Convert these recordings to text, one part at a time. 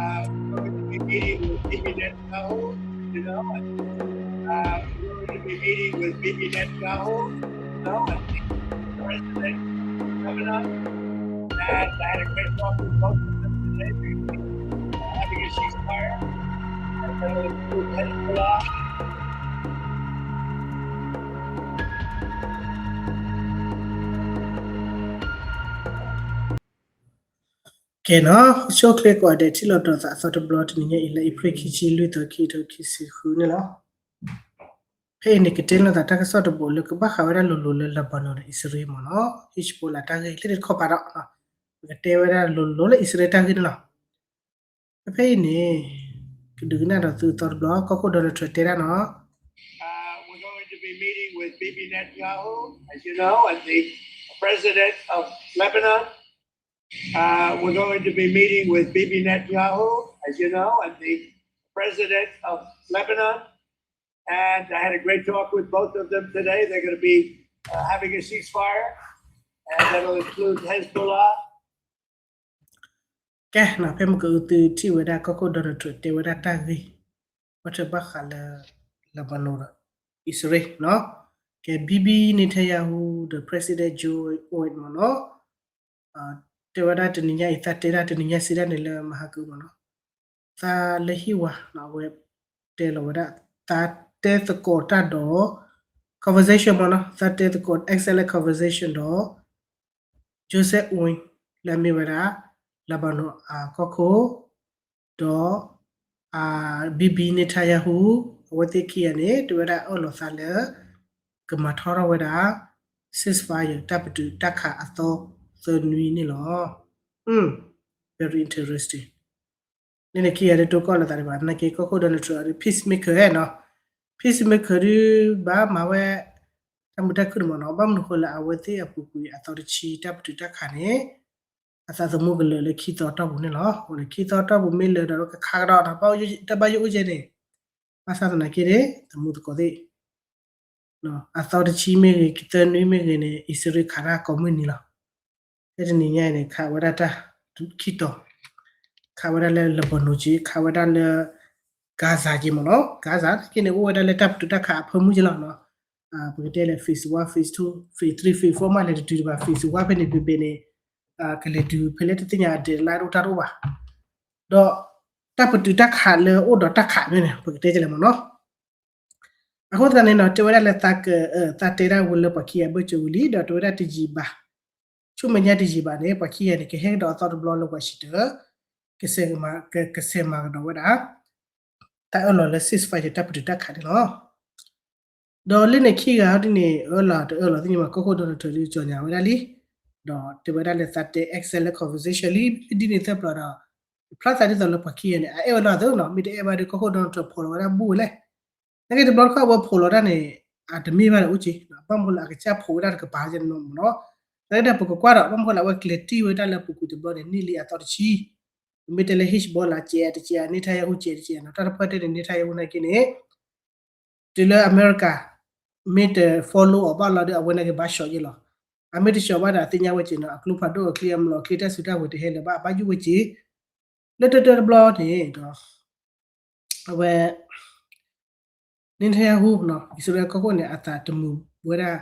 Uh, we're going to be meeting with Bibi Netanyahu, you know, and, uh, we're going to be meeting with Bibi Netanyahu, you know, and the president of Lebanon. And I had a great talk with both of them today. We're having a ceasefire. And then we'll do Hezbollah. Okay နီၤ, ဆိၣ်ချ့ကိးဂၤဒဲး ထံၣ်လိာ်သးအသီတဘျီ တနံၤညါအံၤ လၢအ့ဖြ့ၣ်ခံဆံလွံၢ်သီ ခံကထိခံဆံဃုန့ၣ်လီၤ. ဖဲအံၤန့ၣ် ကတဲလိာ်သးတၢ်ကစီၣ်တဘိးလၢကဘၣ်ဃးဝဲဒၣ်လိၤလိၤလၢ Lebanon ဒီး အံၣ်စရ့လးမ့ၢ်နီၤ, Hezbollah တၢ်ဂ့ၢ်လၢတခီပၤဒီး ပကတဲဝဲဒၣ်လိၤလိၤလၢအံၣ်စရ့လးတၢ်ဂ့ၢ်န့ၣ်လီၤ. ဖဲအံၤန့ၣ် ကဒုးကနၣ်ဒီးသုအသီတဘျီ ကီၢ်ခိၣ် Donald Trump တဲဒၣ်နီၤ. Uh, we're going to be meeting with Bibi Netanyahu, as you know, and the president of Lebanon. Uh, we're going to be meeting with Bibi Netanyahu, as you know, and the president of Lebanon. And I had a great talk with both of them today. They're going to be uh, having a ceasefire, and that'll include Hezbollah. ကဲနီၤ, ဖဲမုၢ်ကၢအုသုထံၣ်ဝဲဒၣ်ကီၢ်ခိၣ် Donald Trump တဲဝဲဒၣ်တၢ်ဂ့ၢ် ဘၣ်ထွဲဘၣ်ဃးလၢ Lebanon ဒီး အံၣ်စရ့လးနီၤ. ကဲ Bibi Netanyahu ဒီး President Joe Biden မ့ၢ်နီၤ, တဲဝဲဒၣ်တနံၤညါအံၤ သးတဲဒၣ်တနံၤညါစံးဒၣ်န့ၣ်လၢ မဟါကၢမ့ၢ်နီၤ, သးလၢဟံၣ်ဝါနီၤ, အဝဲတဲလီၤဝဲဒၣ် သးတဲသကိးတၢ်ဒီး conversation မ့ၢ်နီၤ, သးတဲသကိး excellent conversation ဒီး Joseph Aoun လၢအမ့ၢ်ဝဲဒၣ် Lebanon အကီၢ်ခိၣ် ဒီး Bibi Netanyahu အဝဲသ့ၣ်ခံဂၤန့ၣ် တဲဝဲဒၣ်အၢၣ်လီၤသးလၢ ကမၤထီထီၣ်ဝဲဒၣ် ceasefire တၢ်ပတုာ်တၢ်ခးအသီသၢနွံန့ၣ်လီၤ. Very interesting. န့ၣ်န့ၣ်ခံဂၤဒ်တိကီၢ်လိာ်သးဒံးဘၣ်, နာ်က့ကီၢ်ခိၣ် Donald Trump ဒ် peacemaker နီၤ, peacemaker ဒ်ဘၣ်မၤဝဲ တၢ်မုာ်တၢ်ခုၣ်န့ၣ်မ့ၢ်နီၤ, ဘၣ်မနုၤဃိလၢအဝဲသ့ၣ်အပူၤကွံာ်အသီတဆံ တၢ်ပတုာ်တၢ်ခးန့ၣ် အသးသမူကလၢာ်လၢခံသီတီၢ်ပူၤန့ၣ်လီၤ. ခံသီတီၢ်ပူၤမ့ၢ်လၢာ်ဒီးကခးကဒီးနီၤ, တၢ်ဘၣ်ယိၣ်အိၣ်ကဲန့ၣ်, ဘၣ်ဆၣ်သနာ်က့န့ၣ် သမူသကိးသ့ၣ် အသီတဆံမ့ၢ်ဂ့ၤ သၢနွံမ့ၢ်ဂ့ၤန့ၣ် အံၣ်စရ့လးခးတၢ်ကိးမုၢ်နံၤလီၤ. ဖဲတနံၤညါအံၤန့ၣ် ခးဝဲဒၣ်တၢ်ခံတီၤ, ခးဝဲဒၣ်လၢ Lebanon က့, ခးဝဲဒၣ်လၢ Gaza က့မ့ၢ်နီၤ, Gaza နာ်က့န့ၣ် အိၣ်ဝဲဒၣ်လၢတၢ်ပတုာ်တၢ်ခးအဖၢမုၢ်က့လီၤနီၤ. ပကတဲလၢ phase one, phase two, phase three, phase four မးလဲၤတတုၤတဘၣ်, phase one ဖဲန့ၣ် ဘ့ၣ်ဘ့ၣ်န့ၣ် ကလဲၤတုၤဖဲလဲၣ်တသ့ၣ်ညါ အဒဲးလါတအိၣ်တၢ်တအိၣ်ဘၣ်. ဒီးတၢ်ပတုာ်တၢ်ခးလၢအိၣ်ဒီးတၢ်ခးဖဲန့ၣ် ပကတဲကလဲၣ်မ့ၢ်နီၤ. အဃိသတးန့ၣ်နီၤ တဲဝဲဒၣ်လၢ သးတဲဒၣ်ဝဲလၢပှၤခံဂၤဘၢၣ်စၢၤဝံၤလံ ဒီးတဲဝဲဒၣ်တယံာ်ဘၣ်, ဆူမဲာ်ညါတယံာ်ဘၣ်န့ၣ် ပှၤခံဂၤန့ၣ် ကဟဲကဒီးအသီတဘျီလၢ Washington ကစဲးမၤကဒီးဝဲဒၣ် တၢ်အၢၣ်လီၤလၢ ceasefire တၢ်ပတုာ်တၢ်ခးန့ၣ်လီၤ. ဒီးလၢန့ၣ်ခံဂၤဟီဒ်န့ၣ် အၢၣ်လီၤတအၢၣ်လီၤသ့ၣ်ညါမး ကီၢ်ခိၣ် Donald Trump ဒ်ကၠီၤညါဝဲဒၣ်လံ, ဒီးတဲဝဲဒၣ်လၢသးတဲ excellent conversation လံ ဒ်န့ၣ်သၢပျီဒီး ဖျါသးဒ်သိးလၢပှၤခံဂၤန့ၣ် အအဲၣ်ဝဲဒၣ်သ့နီၤ, မ့ၢ်တအဲၣ်ဘၣ်ဒီး ကီၢ်ခိၣ် Donald Trump ဖိးလီၤဝဲဒၣ်ဘူၣ်ဝဲလဲၣ်. နာ်က့တဘျီတခီၣ်အဝဲဖိးလီၤဒၣ်န့ၣ် အတမ့ၢ်ဘၣ်ဒီးအိၣ်က့, ဘၣ်မနုၤလၢအကစၢ်ဖိးဝဲဒၣ်တကပၤကဲန့ၣ်မ့ၢ်နီၤ. နာ်က့ဒီးပကကွၢ်ဒီး ဘၣ်မနုၤဃိလၢအဝဲကျဲၤတံၢ်ဝဲဒၣ်လၢအပူၤကွံာ်တဘျီန့ၣ် န့ၢ်လံအသီတဆံ, ပမ့ၢ်တဲလၢ Hezbollah ကဲတကဲ Netanyahu ကဲတကဲနီၤ, တၢ်တဖၣ်တဲန့ၣ် Netanyahu နာ်က့န့ၣ် တုၤလၢအမဲရကၤ မ့ၢ်တ follow အီၤဘၣ်လီၤဒီး အဝဲနာ်က့ဘၣ် shot ယဲလီၤ. အမ့ၢ်တ shot ဘၣ်ဒီး အသ့ၣ်ညါဝဲက့နီၤ, အကျိဖးဒိၣ်အချံအမလီၤချံ တၢ်စုတၢ်ဝဲၤတဟဲလၢၤဘၣ် အဘၣ်ယိၣ်ဝဲက့, လၢတၢတၢတဘျီန့ၣ်ဒီး အဝဲ Netanyahu နီၤ, အံၣ်စရ့လးကီၢ်ခိၣ်န့ၣ် အသးတမုာ်ဝဲဒၣ်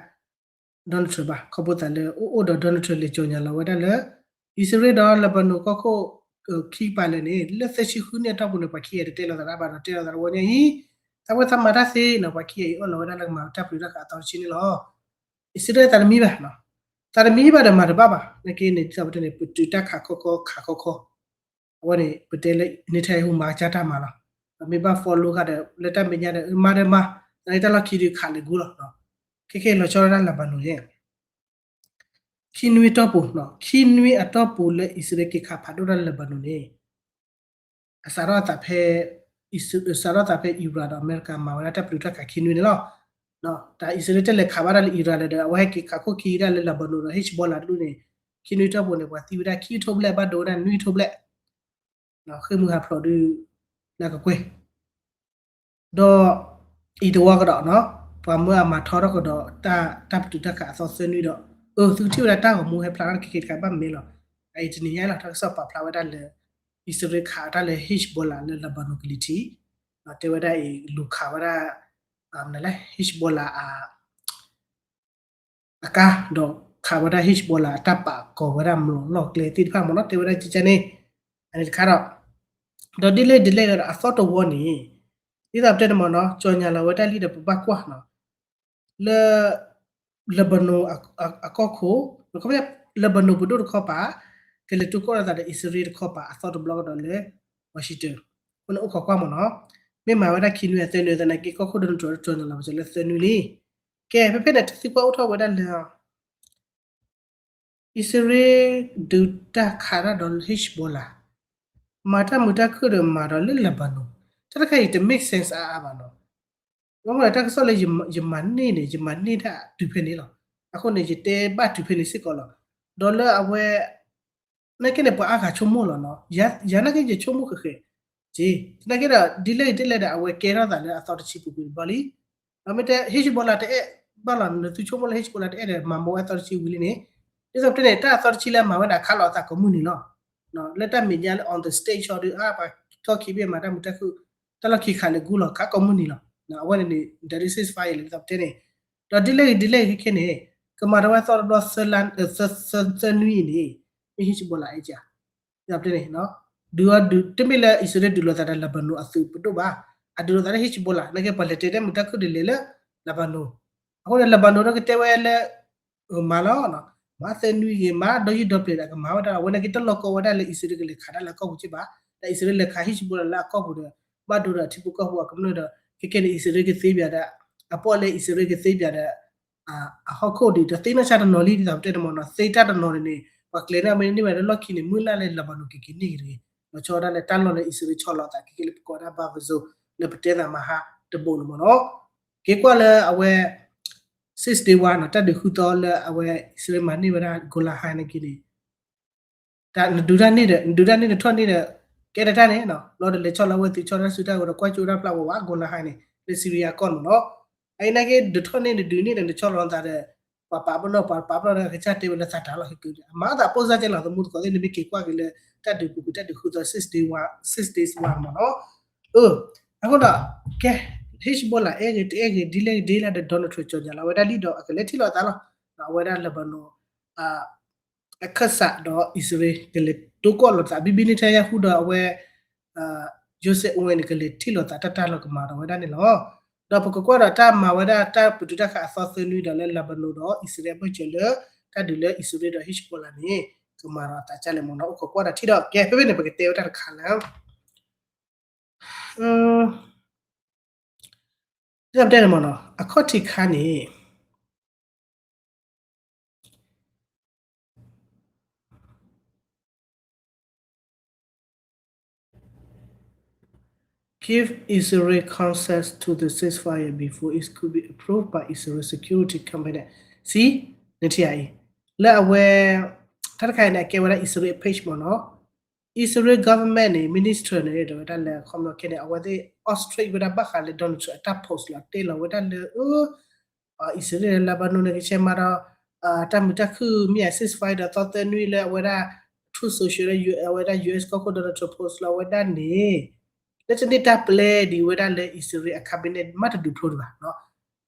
Donald Trump ဘၣ်, ခီဖျိသးလၢအိၣ်အိၣ်ဒီး Donald Trump လဲၤကၠီၤညါလီၤဝဲဒၣ်လၢ အံၣ်စရ့လးဒီး Lebanon ကီၢ်ခိၣ် ခံကပၤလၢာ်န့ၣ် လၢသၢဆံဃုနံၣ်အတီၢ်ပူၤန့ၣ် ပှၤခံဂၤတတဲလီၤသးတၢ်ဘၣ်ဒီး တဲလီၤသးတဝီညါအံၤ, သးဝဲသးမၤတၢ်သ့နီၤ, ပှၤခံဂၤအံၤအၢၣ်လီၤဝဲဒၣ်လၢကမၤတၢ်ပတုာ်တၢ်ခးအသီတဆံန့ၣ်လီၤ. အံၣ်စရ့လးသးတမံဘၣ်, သးတမံဘၣ်ဒီးမၤတဘၣ်ဘၣ်, နာ်က့န့ၣ် ဒ်သိးပတဲန့ၣ် ပတုာ်တၢ်ခးခီခီခးခီခီ အဝဲန့ၣ် ပတဲလၢ Netanyahu မၤကစၢ်တၢ်မၤလီၤ. ပမ့ၢ်ဘၣ် follow ဃာ်ဒီး လၢတၢ်မဲာ်ညါဒီး မၤဒီးမၤ, သးန့ၣ်တၢ်လီၢ်ခံဒုးခးလၢာ်ဂူလီၤ. ခဲကဲလီၤဆီဒၣ်တၢ် Lebanon န့ၣ် ခံနွံအတီၢ်ပူၤ, ခံနွံအတီၢ်ပူၤလၢအံၣ်စရ့လးက့ၤခးဖးဒိၣ်တၢ်လၢ Lebanon န့ၣ် အစးထီၣ်သးဖဲ စးထီၣ်သးဖဲ Iran ဒီးအမဲရကၤမၤဝဲဒၣ်တၢ်ပတုာ်တၢ်ခးခံနွံန့ၣ်လီၤ. တၢ်အံၣ်စရ့လးတဲလဲၤခးဘၣ်တၢ်လၢ Iran လၢဒီး အဝဲဟဲက့ၤခးခိၣ်ခံဒၣ်လၢ Lebanon ဒီး Hezbollah တဒူၣ်န့ၣ် ခံနွံတီၢ်ပူၤန့ၣ် ပှၤသံဝဲဒၣ်ခံကထိဘျဲၣ် ဘၣ်ဒိဝဲဒၣ်နွံကထိဘျဲၣ်, ဃ့ၢ်မှံဟးဖျိးဒုး လၢကကွဲၢ် ဒီးအံၤတဝီကဒီးနီၤ, ပှၤမၢအမၤထီထီၣ်ကဒီး တၢ်ပတုာ်တၢ်ခးအသီသၢနွံဒီး အၢ သုကထံၣ်ဝဲဒၣ်တၢ်ဂီၤမူဟဲဖျါထီၣ်တခါခါတခါဘၣ်မ့ၢ်လီၤ. အအံၤတနံၤညါလီၤ တၢ်ကစီၣ်ပာ်ဖျါဝဲဒၣ်လၢ အံၣ်စရ့လးခးအတၢ်လၢ Hezbollah လၢ Lebanon ကလံၤထံး, တဲဝဲဒၣ်အံၤ လူၤခးဝဲဒၣ် Hezbollah အ အကါ ဒီးခးဝဲဒၣ် Hezbollah အတၢ်ပာ်ကီၤဝဲဒၣ်မျိာ်လီၢ်ကျဲသ့ၣ်တဖၣ်မ့ၢ်နီၤ, တဲဝဲဒၣ်ကန့ၣ်, အန့ၣ်တခါဒီး, ဒီးဒ်လဲၣ်ဒ်လဲၣ်ဒီးအသီတဝီန့ၣ်, ဒ်သိးပတဲန့ၣ်မ့ၢ်နီၤ, ကၠီၣ်ညါလီၤဝဲဒၣ်လံဒီးပဘၣ်ကွၢ်နီၤ, လၢ Lebanon အကီၢ်ခိၣ်, Lebanon ပဒိၣ်တခီပၤ, ကလဲၤတိၢ်ကီၢ်လိာ်သးဒီးအံၣ်စရ့လးတခီပၤအသီတဘျီကဒီးလၢ Washington, အဃိန့ၣ်အိၣ်ခိးကွၢ်မ့ၢ်နီၤ, မ့ၢ်မၤဝဲဒၣ်ခံနွံအသၢနွံသနာ်က့ ကီၢ်ခိၣ်ဒီးနထြီၣ်ကၠီၣ်ညါလီၤဝဲလၢသၢနွံလံ, ကဲ ဖဲဖဲန့ၣ် တၢ်သံကွၢ်အိၣ်ထီၣ်ဝဲဒၣ်လၢ အံၣ်စရ့လး ဒုးတၢ်ခးတၢ်ဒီး Hezbollah, မၤတၢ်မုာ်တၢ်ခုၣ်ဒီးမၤဒီးလၢ Lebanon, တၢ်တခါအံၤတ make sense အါအါဘၣ်နီၤ, ဘၣ်မနုၤတၢ်ကစီၣ်လၢယမၤန့ၢ်န့ၣ် ယမၤန့ၢ်တၢ်တုၤဖဲန့ၣ်လီၤ, အဃိန့ၣ် ယတဲဘၣ်တုၤဖဲန့ၣ်စ့ၢ်ကီးလီၤ, ဒီးလၢအဝဲ နာ်က့န့ၣ် ပှၤအါဂၤဆိကမိၣ်လီၤနီၤ, ယၤနာ်က့ယဆိကမိၣ်ဃဲးဃဲး, က့, သနာ်က့ဒီး ဒ်လဲၣ်ဒ်လဲၣ်ဒီး အဝဲကဲထီၣ်သးလၢအသီတဆံပူၤကွံာ်တဘျီလံ, ဒီးမ့ၢ်တဲ Hezbollah တအဲၣ်ဘၣ်လီၤ, နသုဆိကမိၣ်လၢ Hezbollah တအဲၣ်ဒီး မၤမၤဝဲအသီတဆံဝံၤလံန့ၣ်, ဒ်သိးပတဲန့ၣ် တၢ်အသီတဆံလၢအမၤဝဲန့ၣ် အခးလီၤအသးကိးမုၢ်နံၤလီၤ, လၢတၢ်မဲာ်ညါလၢ on the stage အီၤဒီး အါ ပှၤထီၣ်ခံဘ့ၣ်မၤတၢ်မုာ်တၢ်ခုၣ်, တၢ်လီၢ်ခံခးလဲၤကူလီၤ ခးကိးမုၢ်နံၤလီၤ, အဝဲန့ၣ်န့ၣ် that is ceasefire လံ ဒ်သိးပတဲန့ၣ်, ဒီးဒ်လဲၣ်ဂ့ၤဒ်လဲၣ်ဂ့ၤခဲခဲန့ၣ်, ကမၤထီၣ်ဝဲသီတဘျီ သၢနွံအံၤန့ၣ်, မ့ၢ် Hezbollah အံၤက ဒ်သိးပတဲန့ၣ်, ဒုးအီၤဒုး တမ့ၢ်လၢအံၣ်စရ့လးဒုးလိာ်သးဒီး Lebanon အသုးပဒိၣ်ဘၣ်, အဒုးလိာ်သးလၢ Hezbollah နာ်က့ ပှၤလဲၤတဲတၢ်မုာ်တၢ်ခုၣ်ဒ်လဲၣ်လၢ Lebanon, အဃိန့ၣ် Lebanon ဒီးကတဲဝဲလၢ မၤလီၤ, မၤသၢနွံဂ့ၤ မၤဒီယုၢ်ဒီပျဲၤဒီးကမၤဝဲဒၣ် အဝဲနာ်က့တလီၤကီဝဲဒၣ်လၢအံၣ်စရ့လးကလဲၤခးတၢ်လၢအကီၢ်ပူၤက့ဘၣ်, ဒီးအံၣ်စရ့လးလဲၤခး Hezbollah လၢအကီၢ်ပူၤဒီး ဘၣ်ဒိဒီးအထံဖိကီၢ်ဖိအကမျၢၢ်ဒီး ခဲခဲန့ၣ် အံၣ်စရ့လးကသ့ပၠးဒီး အပီၣ်လဲအံၣ်စရ့လးကသ့ပၠးဒီး အဟီၣ်ခိၣ်ဒံး ဒီးသ့နီၢ်ဆါတနီၤလံ ဒ်သိးပတဲန့ၣ်မ့ၢ်နီၤ, သ့တၢ်တနီၤန့ၣ်န့ၣ် ပှၤကျဲၤန့ၢ်မ့ၢ်န့ၢ်ဝဲလၢလီၢ်ခံန့ၣ် မုၢ်လၢ်လၢ Lebanon ကက့ၤန့ၢ်ဂ့ၤတဂ့ၤ, လီၤဆီဒၣ်လဲာ်တၢ်လီၢ်လၢအံၣ်စရ့လးဆီလီၤအသး ခဲခဲလၢပကိးဝဲဒၣ် buffer zone လၢပတဲသးမဟါတဘိးန့ၣ်မ့ၢ်နီၤ, က့ၤကွၢ်လၢအဝဲ six day war နီၤ, တၢ်ဒုးဃုသီလၢအဝဲအံၣ်စရ့လးမၤန့ၢ်ဝဲဒၣ် Golan Heights နာ်က့န့ၣ် နဒုးတၢ်န့ၢ်ဒီး နဒုးတၢ်န့ၢ်နထီၣ်န့ၢ်ဒီး ကဲတၢ်တၢ်န့ၣ်နီၤ, လီၤဒီးလဲၤဆီလီၤဝဲသုးဆီတၢ်စုတၢ်ကဝဲၤဒီးကွၢ်ကၠိတၢ်ဖျါဝဲဝဲ Golan Heights န့ၣ် လၢ Syria ကီၢ်န့ၣ်မ့ၢ်နီၤ, အအံၤနာ်က့ ဒုးထီၣ်န့ၢ်နဒုးန့ၢ်ဒီးနဆီလီၤနသးဒီး ပှၤပာ်ပနီၣ် ပှၤပာ်ပနီၣ်ဒီးကစၢ်တဲဝဲလၢသးတၢ်လီၢ်ခံကတၢၢ် အမၤအသးပိၢ်စၢ်ကဲလီၤ သမူသကိးသ့ၣ် နမ့ၢ်က့ၤကွၢ်က့ၤလၢ တၢ်ဒုးပူၤကွံာ်တၢ်ဒုးဃုသီ six day war, six days war န့ၣ်မ့ၢ်နီၤ, အဃိဒီး ကဲ Hezbollah အဲၣ်ဂ့ၤတအဲၣ်ဂ့ၤ ဒ်လဲၣ်ဂ့ၤဒ်လဲၣ်ဒီး Donald Trump ကၠီၣ်ညါလီၤဝဲဒၣ်လံဒီး အကလဲၤထံၣ်လိာ်အသးလီၤ, အဝဲဒၣ် Lebanon အခၢၣ်စးဒီးအံၣ်စရ့လး ကလဲၤတိၢ်ကီၢ်လိာ်သး Bibi Netanyahu ဒီးအဝဲ Joseph Aoun န့ၣ် ကလဲၤထံၣ်လိာ်သးတၢ်တၢ်လီၤကမၤဒီးဝဲဒၣ်န့ၣ်လီၤ. ဒီးပကကွၢ်ဒီးတၢ်မၤဝဲဒၣ်တၢ်ပတုာ်တၢ်ခးအသီသၢနွံဒီးလၢ Lebanon ဒီးအံၣ်စရ့လးအဘၢၣ်စၢၤလၢ တၢ်ဒုးလၢအံၣ်စရ့လးဒီး Hezbollah န့ၣ် ကမၤဒီးအသးကၢ်လဲၣ်မ့ၢ်နီၤ အိၣ်ခိးကွၢ်ဒီးထံၣ်ဒီး ကဲ ဖဲဖဲန့ၣ် ပကတဲဝဲတၢ်တခါလၢ ဒ်သိးပတဲန့ၣ်မ့ၢ်နီၤ အခီၣ်ထံးခါန့ၣ် Give Israel consent to the ceasefire before it could be approved by Israel Security Cabinet. See, နထံၣ်အံၤ လၢအဝဲ တၢ်တခါအံၤန့ၣ် အကဲဝဲဒၣ် အံၣ်စရ့လး page မ့ၢ်နီၤ Israel government န့ၣ် minister န့ၣ် ဒီးဝဲဒၣ်လၢ ခီမီခဲန့ၣ် အဝဲသ့ၣ် ostrich ဝဲဒၣ်ဘၣ်ဃးလၢ Donald Trump အတၢ် post လီၤ တဲလီၤဝဲဒၣ်လၢ အံၣ်စရ့လး Lebanon န့ၣ် ကဆဲးမၤဒီး တၢ်မုာ်တၢ်ခုၣ်မ့ၢ် ceasefire ဒီးသီသၢနွံလၢအဝဲဒၣ် Truth Social လၢ အဝဲဒၣ် ယူၢ်အ့း ကီၢ်ခိၣ် Donald Trump post လီၤဝဲဒၣ်န့ၣ် လၢတန့ၢ်တၢ်ပျဲဒံးဝဲဒၣ်လၢအံၣ်စရ့လးအ cabinet မ့ၢ်တဒုးဖျိတဘၣ်နီၤ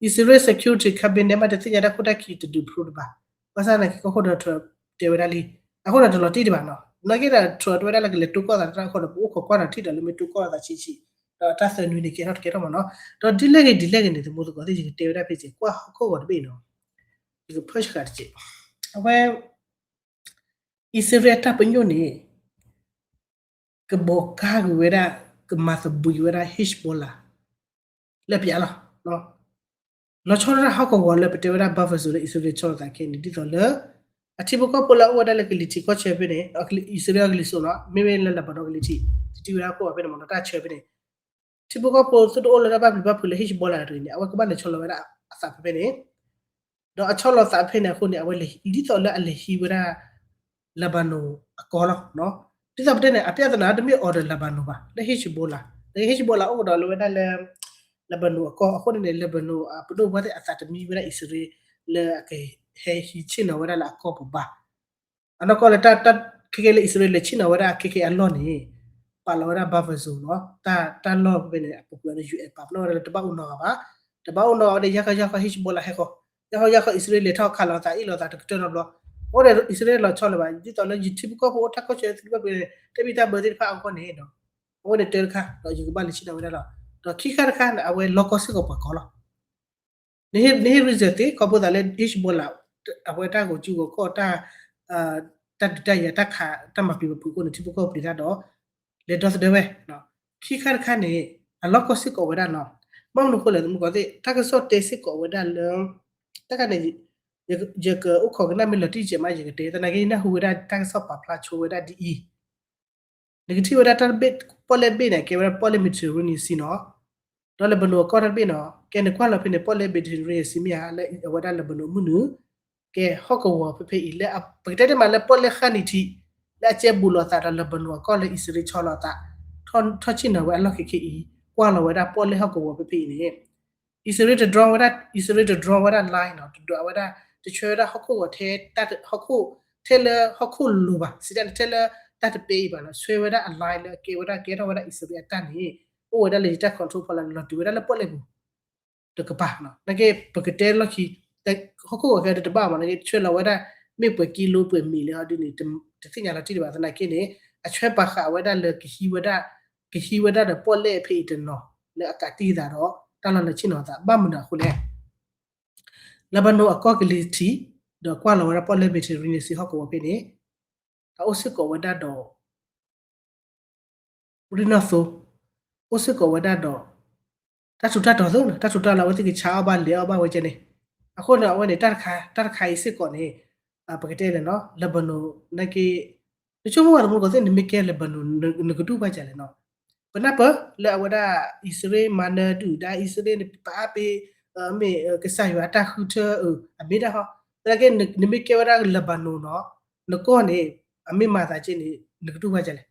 အံၣ်စရ့လး security cabinet မ့ၢ်တသ့ၣ်ညါတၢ်ခိၣ်တၢ်ခံတဒုးဖျိတဘၣ် ဘၣ်ဆၣ်သနာ်က့ ကီၢ်ခိၣ် Donald Trump တဲဝဲဒၣ်လံ အဃိဒီးတလီၤတံၢ်တဘၣ်နီၤ နာ်က့ဒီး Trump တဲဝဲဒၣ်လၢကလဲၤတိၢ်ကီၢ်သးတၢ်အဃိဒီး ပအိၣ်ခိးကွၢ်ဒီးထံၣ်ဒီးလၢမ့ၢ်တိၢ်ကီၢ်သးဆံးဆံး ဒီးတၢ်သၢနွံန့ၣ် ကဲထီၣ်တကဲထီၣ်မ့ၢ်နီၤ ဒီးဒ်လဲၣ်ဂ့ၤဒ်လဲၣ်ဂ့ၤန့ၣ် သမူသကိးသ့ၣ် ယကတဲဝဲဒၣ်ဖဲစ့ၢ် ကွၢ်ဟီၣ်ခိၣ်ဂီၤတဘ့ၣ်နီၤ ယကဖၢၣ်ဆှးတစဲး အဝဲ အံၣ်စရ့လးတၢ်ပညိၣ်န့ၣ် ကဘီးကါကွံာ်ဝဲဒၣ် ကမၤသဘှံးဝဲဒၣ် Hezbollah လၢပျၢ်လီၤ. လီၤဆီဒၣ်တၢ်ဟီၣ်ကဝီၤလၢပတဲဝဲဒၣ် buffer zone လၢအံၣ်စရ့လးဆီလီၤသးခဲန့ၣ် ဒ်သိးလၢ အထံဖိကီၢ်ဖိလၢအအိၣ်ဝဲဒၣ်လၢကလံၤထံးကီၢ်ဆၢဖဲန့ၣ် အံၣ်စရ့လးကလံၤစိးနီၤ မ့မ့ၢ်လၢ Lebanon ကလံၤထံး တထံၣ်ဝဲဒၣ်ခိၣ်အဖဲန့ၣ်မ့ၢ်နီၤ တၢ်ဆၢဖဲန့ၣ် ထံဖိကီၢ်ဖိသုတအိၣ်လၢတၢ်ဘၣ်ပျံၤဘၣ်ဖုးလၢ Hezbollah တဂ့ၤန့ၣ် အဝဲကဘၣ်လဲၤဆီလီၤဝဲဒၣ်အသးဖဲဖဲန့ၣ် ဒီးအဆီလီၤသးဖဲန့ၣ်အဃိန့ၣ် အဝဲလဲၤ ဒ်သိးလၢအလဲၤဟံးဝဲဒၣ် Lebanon အကီၢ်လီၤ. ဒ်သိးပတဲန့ၣ် အပြဿနာတမ့ၢ်အိၣ်ဒီး Lebanon ဘၣ် လၢ Hezbollah လၢ Hezbollah အိၣ်ကဒီးလၢဝဲဒၣ်လၢ Lebanon အကီၢ်အဃိန့ၣ်န့ၣ် Lebanon အပဒိၣ်ဝဲသ့ၣ်အသးတမံဝဲဒၣ်အံၣ်စရ့လး လၢအကဟဲဟံးဆ့ၣ်နီၤဝဲဒၣ်လၢအကီၢ်ပူၤဘၣ်. အနီၢ်ကီၢ်လၢတၢ် ခဲကဲလၢအံၣ်စရ့လးလဲၤဆ့ၣ်နီၤဝဲဒၣ်ခဲကဲအလီၢ်န့ၣ် ပာ်လီၤဝဲဒၣ် buffer zone နီၤ, တၢ်လီၢ်ဖဲန့ၣ် အပူၤကွံာ်န့ၣ် ယူၢ်အဲၣ် ပာ်ပနီၣ်ဝဲဒၣ်လၢတဘၣ်အိၣ်နီတဂၤဘၣ်, တဘၣ်အိၣ်နီတဂၤဝဲဒီး ယါခီယါခီ Hezbollah ဟဲဃီ, ယါခီယါခီ အံၣ်စရ့လးလဲၤထီၣ်ခးလိာ်သး အ့ၣ်လိာ်သးတကတၢၢ်နီတဘျီ, အဃိန့ၣ် အံၣ်စရ့လးလီၤဆီလၢၤဘၣ်, ဒ်သိးလၢယထံဖိကီၢ်ဖိအိၣ်တၢ်ကီၢ်ဆၢ သံဘၣ်ပှဲၤ တၢ်ဘံၣ်တၢ်ဘၢသ့ၣ်တဖၣ်အဂီၢ်န့ၣ် အဝဲန့ၣ်တၢ်တခါ ဒီးယကဘၣ်လဲၤဆ့ၣ်နီၤဝဲဒၣ်လီၤ. ဒီးခံခါတခါန့ၣ် အဝဲလီၢ်ကီၢ်စ့ၢ်ကီးပှၤကီလီၤ. နဟ့ၣ် reason သ့ ခီဖျိသးလၢ Hezbollah အဝဲတၢ်ဂီၤစုဂီၤခီၣ် တၢ် တၢ်ဒုးတၢ်ယၤ တၢ်ခးတၢ်မၤပျံၤပဖုးအဃိန့ၣ် ထံဖိကီၢ်ဖိပျံၤတၢ်ဒီး လဲၤဒီသဒၢဝဲ, ခံခါတခါန့ၣ် အလီၢ်ကီၢ်စ့ၢ်ကီးဝဲဒၣ်နီၤ. ဘၣ်မနုၤအဃိလဲၣ် သမုၢ်ကီၢ်သ့ၣ် တၢ်ကစီၣ်တဲစ့ၢ်ကီးဝဲဒၣ်လၢ တၢ်ခါန့ၣ် ယကအိၣ်ခိးကနၣ်မ့ၢ်လီၤတံၢ်စဲးမး ယကတဲ သနာ်က့နၢ်ဟူဝဲဒၣ်တၢ်ကစီၣ်ပာ်ဖျါဆိဝဲဒၣ်ဒ်အံၤ နကထံၣ်ဝဲဒၣ်တၢ်တဘ့ၣ် ပီၣ်လဲၣ်ဘ့ၣ်န့ၣ် ကဲဝဲဒၣ်ပီၣ်လဲၣ် Mediterranean Sea နီၤ, ဒီး Lebanon အကီၢ်တၢ်တဘ့ၣ်နီၤ ကဲနကွၢ်လီၤဖဲန့ၣ် ပီၣ်လဲၣ် Mediterranean Sea မ့ၢ်ဧါ လၢအဝဲဒၣ် Lebanon အမုၢ်နုာ် ကဲဟီၣ်ကဝီၤဖဲဖဲအံၤ လၢပကတဲတ့ၢ်မးလၢပီၣ်လဲၣ်ဃၣ်နံၤထံး လၢအကဲဘူးလိာ်သးဒီး Lebanon အကီၢ်လၢ အံၣ်စရ့လး ဆီလီၤအသး ထီၣ်ဆ့ၣ်နီၤဝဲအလီၢ်ခံခဲအံၤ ကွၢ်လီၤဝဲဒၣ်ပီၣ်လဲၣ်ဟီၣ်ကဝီၤဖဲဖဲအံၤန့ၣ် အံၣ်စရ့လးတ drone ဝဲဒၣ် အံၣ်စရ့လးတ drone ဝဲဒၣ် line နီၤ တဒွးဝဲဒၣ် တဆှၢဝဲဒၣ်ဟီၣ်ခိၣ်ဂီၤထဲ ဟီၣ်ခိၣ် ထဲလၢဟီၣ်ခိၣ်လိၤဘၣ် စံးတၢ်န့ၣ် ထဲလၢတၢ်တပဲအံၤဘၣ်နီၤ ဆှၢဝဲဒၣ်အ line လၢအကဲဝဲဒၣ် ကဲထီၣ်ဝဲဒၣ်အံၣ်စရ့လးအတၢ်န့ၣ် အိၣ်ဝဲဒၣ်လၢယတၢ် control ဖီလာ်န့ၣ် လီၤတုၤဝဲဒၣ်လၢပီၣ်လဲၣ်ပူၤ တကပၤနီၤ နာ်က့ ပကတဲလီၢ်ခံ ဟီၣ်ခိၣ်ဂီၤခဲတဘၣ်မး နာ်က့ ဆှၢလီၤဝဲဒၣ် မ့ၢ်ပှဲၤကံလိပှဲၤမံၤလၢဟီဒ်န့ၣ် တသ့ၣ်ညါလီၤတံၢ်ဒံးဘၣ် သနာ်က့န့ၣ် အဆှၢပာ်ဃာ်ဝဲဒၣ်လၢ ကဟံးဝဲဒၣ် ကဟံးဝဲဒၣ်ဒီးပီၣ်လဲၣ်ဖဲအံၤတနီၤ လၢအကးတံၢ်သးဒီး တၢ်လီၢ်လၢဆ့ၣ်နီၤသး ဘၣ်မနုၤအဃိလဲၣ် Lebanon အကီၢ်ကလံၤထံး ဒီးကွၢ်လီၤဝဲဒၣ်ပီၣ်လဲၣ် Mediterranean Sea ဟီၣ်ကဝီၤဖဲန့ၣ် အအိၣ်စ့ၢ်ကီးဝဲဒၣ်ဒီး ရ့နီၣ်သိ အိၣ်စ့ၢ်ကီးဝဲဒၣ်ဒီး တၢ်ထူးတၢ်တီၤသိ တၢ်ထူးတၢ်တီၤလၢအဝဲသ့ၣ်ကဆါအီၣ်ဘၣ်လဲၤအီၣ်ဘၣ်ဝဲကဲန့ၣ် အဃိန့ၣ် အဝဲန့ၣ် တၢ်တခါ တၢ်တခါအံၤစ့ၢ်ကီးန့ၣ် ပကတဲလဲၣ်နီၤ Lebanon နာ်က့ နဆိကမိၣ်ဝဲသမုၢ်ကီၢ်သ့ၣ် နမ့ၢ်ကဲ Lebanon နကဒူၣ်ဘၣ်ကလဲၣ်နီၤ ပနၢ်ပၢၢ်လၢအဝဲဒၣ် အံၣ်စရ့လးမၤနၢၤဒုၣ်ဒါ အံၣ်စရ့လးန့ၣ် ပအါပ့ၤ မ့ၢ်ကစၢ်ယွၤအတၢ်ဃုထၢ အမ့ၢ်ဒၣ်ဟီ သနာ်က့ နမ့ၢ်ကဲဝဲဒၣ် Lebanon နီၤ နကီၢ်န့ၣ် အမ့ၢ်မၤသးကဲန့ၣ် နကဒူၣ်ဘၣ်ကလဲၣ်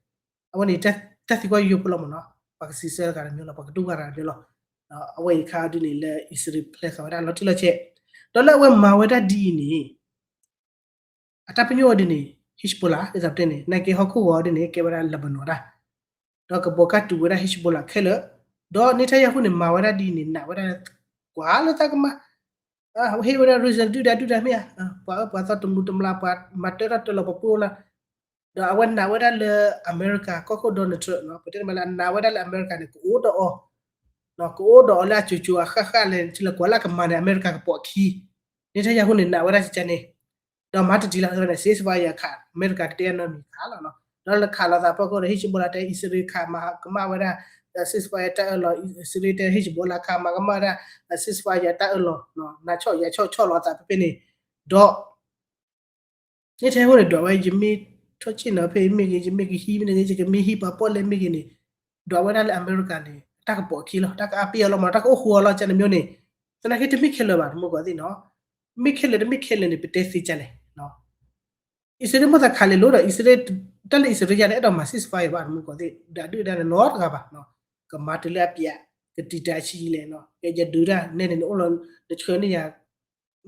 အဝဲန့ၣ် တၢ်သံကွၢ်ယိယိဖိလီၤမးနီၤ ပှၤကစံးဆၢတဂၤတမံၤလီၤ ပှၤကဒူၣ်ဘၣ်တဂၤတမံၤလီၤ အဝဲအံၤတခါဒ်န့ၣ်လၢအံၣ်စရ့လးဖျဲးဃာ်ဝဲဒၣ်လီၤတံၢ်လီၤဆဲး ဒီးလၢအဝဲမၤဝဲဒၣ်ဒ်အံၤန့ၣ် အတၢ်ပညိၣ်ဝဲဒ်န့ၣ် Hezbollah ဒ်သိးပတဲန့ၣ် နာ်က့ဟီၣ်ခိၣ်ဂီၤဒ်န့ၣ် ကဲဝဲဒၣ် Lebanon တၢ် ဒီးကဘီကၢ်တုၤဝဲဒၣ် Hezbollah ခဲလၢာ် ဒီး Netanyahu န့ၣ် မၤဝဲဒၣ်ဒ်အံၤန့ၣ် နာ်ဝဲဒၣ် ကွၢ်လၢသးကမၤ ဟ့ၣ်ဝဲဒၣ် reason ဒုၣ်ဒါဒုၣ်ဒါမ့ၢ်ဧါ ပှၤအၢပှၤသီတမူတမျၢ် ပှၤမၤတၢထီၣ်တၢလီၤပှၤပှိၢ်လၢ ဒီးအဝဲနာ်ဝဲဒၣ်လၢအမဲရကၤ ကီၢ်ခိၣ် Donald Trump နီၤ ပတဲမးလၢအနာ်ဝဲဒၣ်လၢအမဲရကၤန့ၣ် ကအိၣ်ဒီးအီၤ ကအိၣ်ဒီးအီၤလၢအစိၤစိၤအဃၣ်ဃၣ်လဲၣ် ထံလၢကွၢ်လၢအကမၤန့ၣ် အမဲရကၤကပိာ်အခံ Netanyahu န့ၣ် နာ်ဝဲဒၣ်ကကဲန့ၣ် ဒီးမၤတၢ်တံၢ်လီၤသးန့ၣ် ceasefire ခး အမဲရကၤကတဲအနီတမံၤခးလီၤနီၤ ဒီးလၢခးလိာ်သးဖီခိၣ်ဒီး Hezbollah တဲ အံၣ်စရ့လးခးမၤကမၣ်ဝဲဒၣ် ceasefire တၢ်အၢၣ်လီၤ အံၣ်စရ့လးတဲ Hezbollah ခးမၤကမၣ်ဝဲဒၣ် ceasefire တၢ်အၢၣ်လီၤ နၤဆီၣ်ယၤဆီၣ်ဆီၣ်လိာ်သးဖဲဖဲန့ၣ် ဒီး Netanyahu န့ၣ် ဒွးဝဲ ယမ့ၢ်ထီၣ်ဆ့ၣ်နီၤဖဲအံၤမ့ၢ်ဂ့ၤ ယမ့ၢ်ကဟံးမ့ၢ်ဂ့ၤ ယကမ့ၢ်ဟံးပှၤပီၣ်လဲၣ်မ့ၢ်ဂ့ၤန့ၣ် ဒွးဝဲဒၣ်လၢအမဲရကၤန့ၣ် တၢ်ကပိာ်အခံလီၤ တၢ်ကအါပ့ၢ်အီၤလီၤမး တၢ်ကအိၣ်ဃူအီၤလီၤကန့ၣ်မ့ၢ်န့ၣ် သနာ်က့တမ့ၢ်ခဲလၢာ်ဘၣ် သမုၢ်ကီၢ်သ့ၣ်နီၤ မ့ၢ်ခဲလၢာ်တမ့ၢ်ခဲလၢာ်န့ၣ် ပတဲသ့ကလဲၣ် အံၣ်စရ့လးမိၣ်သးခးလဲၤလိၤဒီး အံၣ်စရ့လး တၢ်လၢအံၣ်စရ့လးယၤန့ၣ် အဲၣ်ဒိးမၤ ceasefire ဘၣ် သမုၢ်ကီၢ်သ့ၣ် ဒုၣ်ဒါဒုၣ်ဒါန့ၣ်နီတဂၤဘၣ် ကမၤတုၤလၢအပျး ကတံာ်တာ်ဆံးလဲၣ် ကဲယဒုးတၢ်နဲန့ၣ် နအိၣ်လီၤ နဆှၢန့ၢ်ယၤ